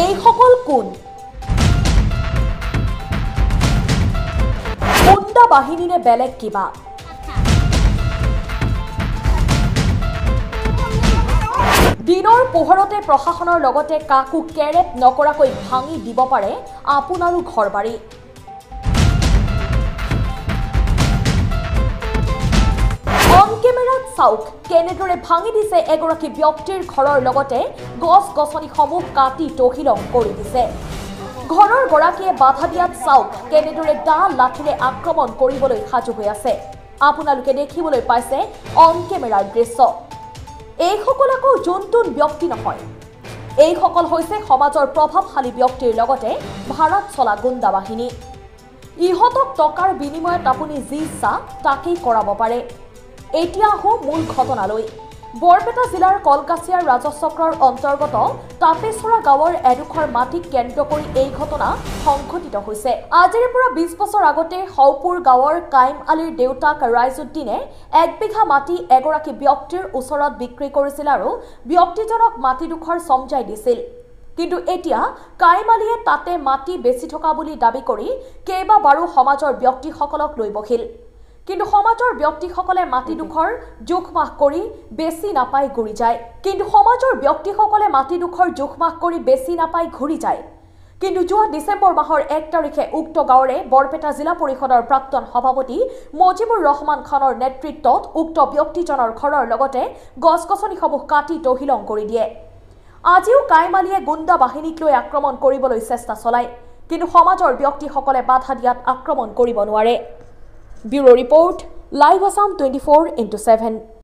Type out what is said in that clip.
এইসকল কোন? গুণ্ডা বাহিনী নে বেলেগ কিবা? দিনৰ পোহৰতে প্ৰশাসনৰ লগতে কাকো কেৰেপ নকৰাকৈ ভাঙি দিব পাৰে আপোনাৰো ঘৰ-বাৰী। অন কেমেৰাত চাওক কেনেদৰে ভাঙি দিছে এগৰাকী ব্যক্তিৰ ঘৰৰ লগতে গছ গছনিসমূহ কাটি তহিলং কৰি দিছে। ঘৰৰ গৰাকীয়ে বাধা দিয়াত চাওক কেনেদৰে দা লাঠিৰে আক্ৰমণ কৰিবলৈ সাজু হৈ আছে। আপোনালোকে দেখিবলৈ পাইছে অন কেমেৰাৰ দৃশ্য। এইসকল আকৌ যোনটোন ব্যক্তি নহয়, এইসকল হৈছে সমাজৰ প্ৰভাৱশালী ব্যক্তিৰ লগতে ভাড়াত চলা গুণ্ডা বাহিনী। ইহঁতক টকাৰ বিনিময়ত আপুনি যি ইচ্ছা তাকেই কৰাব পাৰে। এতিয়া আহোঁ মূল ঘটনালৈ। বৰপেটা জিলাৰ কলগাছিয়াৰ ৰাজচক্ৰৰ অন্তৰ্গত তাপেশ্বৰা গাঁৱৰ এডোখৰ মাটিক কেন্দ্ৰ কৰি এই ঘটনা সংঘটিত হৈছে। আজিৰে পৰা 20 বছৰ আগতে শওপুৰ গাঁৱৰ কাইম আলীৰ দেউতাক ৰাইজুদ্দিনে এক বিঘা মাটি এগৰাকী ব্যক্তিৰ ওচৰত বিক্ৰী কৰিছিল আৰু ব্যক্তিজনক মাটিডোখৰ চমজাই দিছিল। কিন্তু এতিয়া কাইম আলীয়ে তাতে মাটি বেচি থকা বুলি দাবী কৰি কেইবাবাৰো সমাজৰ ব্যক্তিসকলক লৈ বহিল। কিন্তু সমাজৰ ব্যক্তিসকলে মাটিডোখৰ জোখমাখ কৰি বেছি নাপাই ঘূৰি যায়। কিন্তু সমাজৰ ব্যক্তিসকলে মাটিডোখৰ জোখমাখ কৰি বেছি নাপাই ঘূৰি যায়। কিন্তু যোৱা ডিচেম্বৰ মাহৰ 1 তাৰিখে উক্ত গাঁৱৰে বৰপেটা জিলা পৰিষদৰ প্ৰাক্তন সভাপতি মজিবুৰ ৰহমান খানৰ নেতৃত্বত উক্ত ব্যক্তিজনৰ ঘৰৰ লগতে গছ গছনিসমূহ কাটি তহিলং কৰি দিয়ে। আজিও কাইম আলীয়ে গুণ্ডা বাহিনীক লৈ আক্ৰমণ কৰিবলৈ চেষ্টা চলায়, কিন্তু সমাজৰ ব্যক্তিসকলে বাধা দিয়াত আক্ৰমণ কৰিব নোৱাৰে। Bureau Report, Live Assam 24x7.